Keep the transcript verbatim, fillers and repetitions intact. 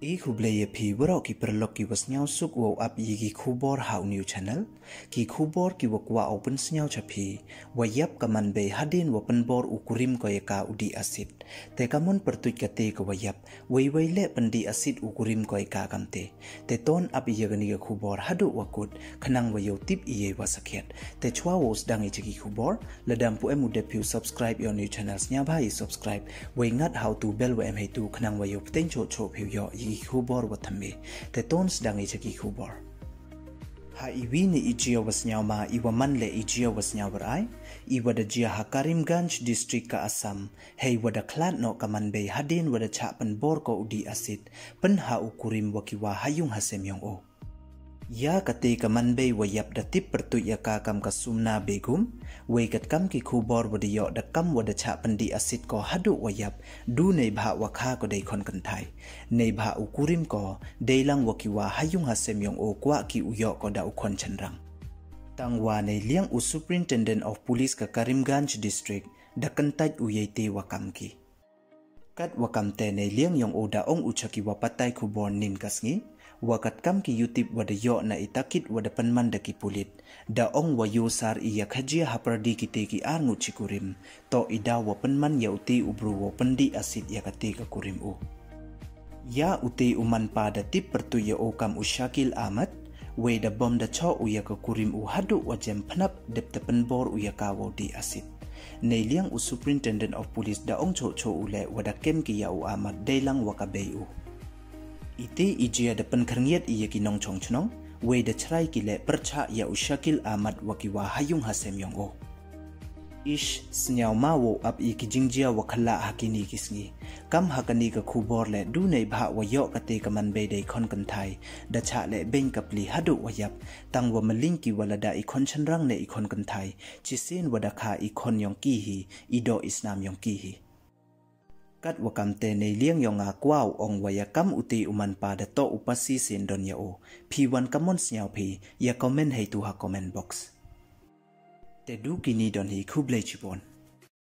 I khublei ya phi waroh ki paralok ki wa sniawsuk wow ap ya ki khubor ha u new channel. Ki khubor ki wa kwah u pynsniaw cha phi, wa yap ka manbei hadien wa pynbor u kurim ko ya ka u dih acid. Te ka mon pyrtuit kate ka wa yap, wei wei le pyndih acid u kurim ko ya ka kamte. Te ton ap ya kani ka khubor haduh wa kut, khnang wa yow tip ya i wa sakhiat. Te chwa wow sdang ya ki khubor, lada ym pu em u dep phi u subscribe ya u new channel, sniawbha i subscribe, wei ngat ha u tu bell wa em heitu khnang wa yow pteng choh choh phi u yoh ya ki khubor wa thymme. Te ton sdang ya ki khubor. Ha i wi ni i jia wa sniawma, i wa man le i jia wa sniaw barai, i wa da jia ha Karimganj district ka Assam, hei wa da khlad noh ka manbei hadien wa da chah pynbor ko u dih acid, pyn ha u kurim wa ki wa ha yung ha sem yong o. Ya kate ka manbei wa yap da tip pyrtuit ya ka kam ka Sumna Begum, wei kat kam ki khubor wa da yoh da kam wa da chah pyndih acid ko haduh wa yap, du neibhah wa kha ko dei khon kynthai. Neibhah u kurim ko, dei lang wa ki wa ha yung ha sem yong o kwah ki u yoh ko da u khon chynrang. Tang wa nei liang u Superintendent of Police ka Karimganj district, da kyntait u ya ite wa kam ki. Kat wa kamte nei liang yong o da ong u cha ki wa patai khubor nin ka sngi, wa kat kam ki yutip wa da yoh na i takit wa da pynman da ki pulit, da ong wa yoh sar i ya khajia ha pyrdi kite ki ar ngut chi kurim, to i daw wa pynman ya ute u bru wa pyndih acid ya kate ka kurim u. Ya ute u manpa da tip pyrtuit ya o kam u Shakil Ahmad, wei da bom da choh u ya ka kurim u haduh wa jem pnap dep te pynbor u ya ka wow dih acid. Nei liang u Superintendent of Police da ong choh choh u le wa da kem ki ya u Ahmad dei lang wa ka bei u. Ite i jia da pynkyrngiat i ya ki nongchong chnong, wei da chrai ki le pyrchah ya u Shakil Ahmad wa ki wa ha yung ha sem yong o. Ish, sniawma wow ap ya ki jingjia wa khlad ha kini ki sngi. Kam ha kani ka khubor le du neibhah wa yoh kate ka manbei dei khon kynthai, da chah le beng ka pli haduh wa yap, tang wa maling ki wa lada i khon chynrang ne i khon kynthai, chisien wa da kha i khon yong ki hi, i doh i snam yong ki hi. Kat wa kamte nei liang yong nga kwah u ong wa ya kam ute u manpa da toh u pasi sien don ya o. Phi wan ka mon sniaw phi, ya comment heitu ha comment box. Te du kini don hi, khublei chibon.